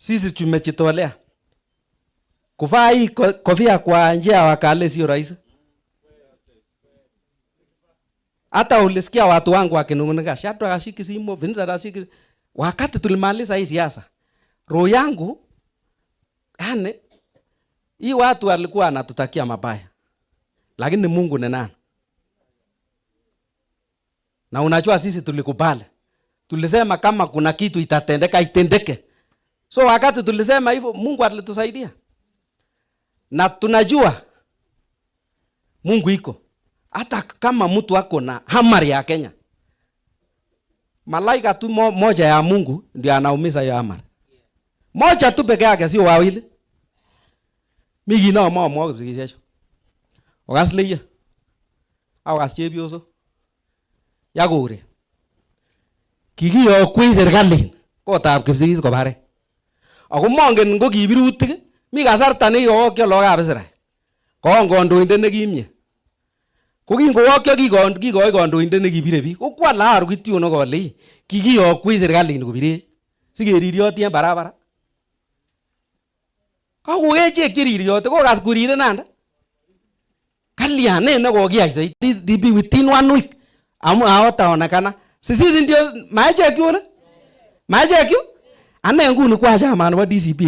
Sisi tumejitolea. Kuvaa hii kofia kwa njia ya Wakale sio rahisi. Hata ulisikia watu wangu wakinung'unika, Shadrack ashiki simu, Vincent ashiki. Wakati tulimaliza hii siasa, roho yangu yani, hii watu walikuwa wanatutakia mabaya, lakini Mungu ni nani? Na unajua sisi tulikubali, tulisema kama kuna kitu itatendeka itendeke. So wakati tulisema hivyo, Mungu alitusaidia, na tunajua Mungu iko. Hata kama mtu ako na hamari ya Kenya, malaika tu moja ya Mungu ndio anaumiza hiyo hamari. Moja tu peke yake, sio wawili. Mi kit ne amwoe kipsigisiek. Okas leye aokas chepyosok ya koret. Kikiyokwech serikalit kotab Kipsigis kobarech. Ako mongen ngo ki birutik, mi kasarta nekikowokyo lagokab Israel. Koon kandoindet nekimie. Ko kingowokyo kikoi kandoindet nekibire biik. Ko kwal aru kitionok ale ii, kikiyokwech serikalit kobirech sikeriryoti en barabara. Kakokechek cheriryote kokas korire nanda. Kalyan ne nekokiyai saiti DP within 1 week. Amu hawataonekana. Si sisi ndio maechek yu ole? Maechek yu? Ane nguni kwa chairman nebo DCP.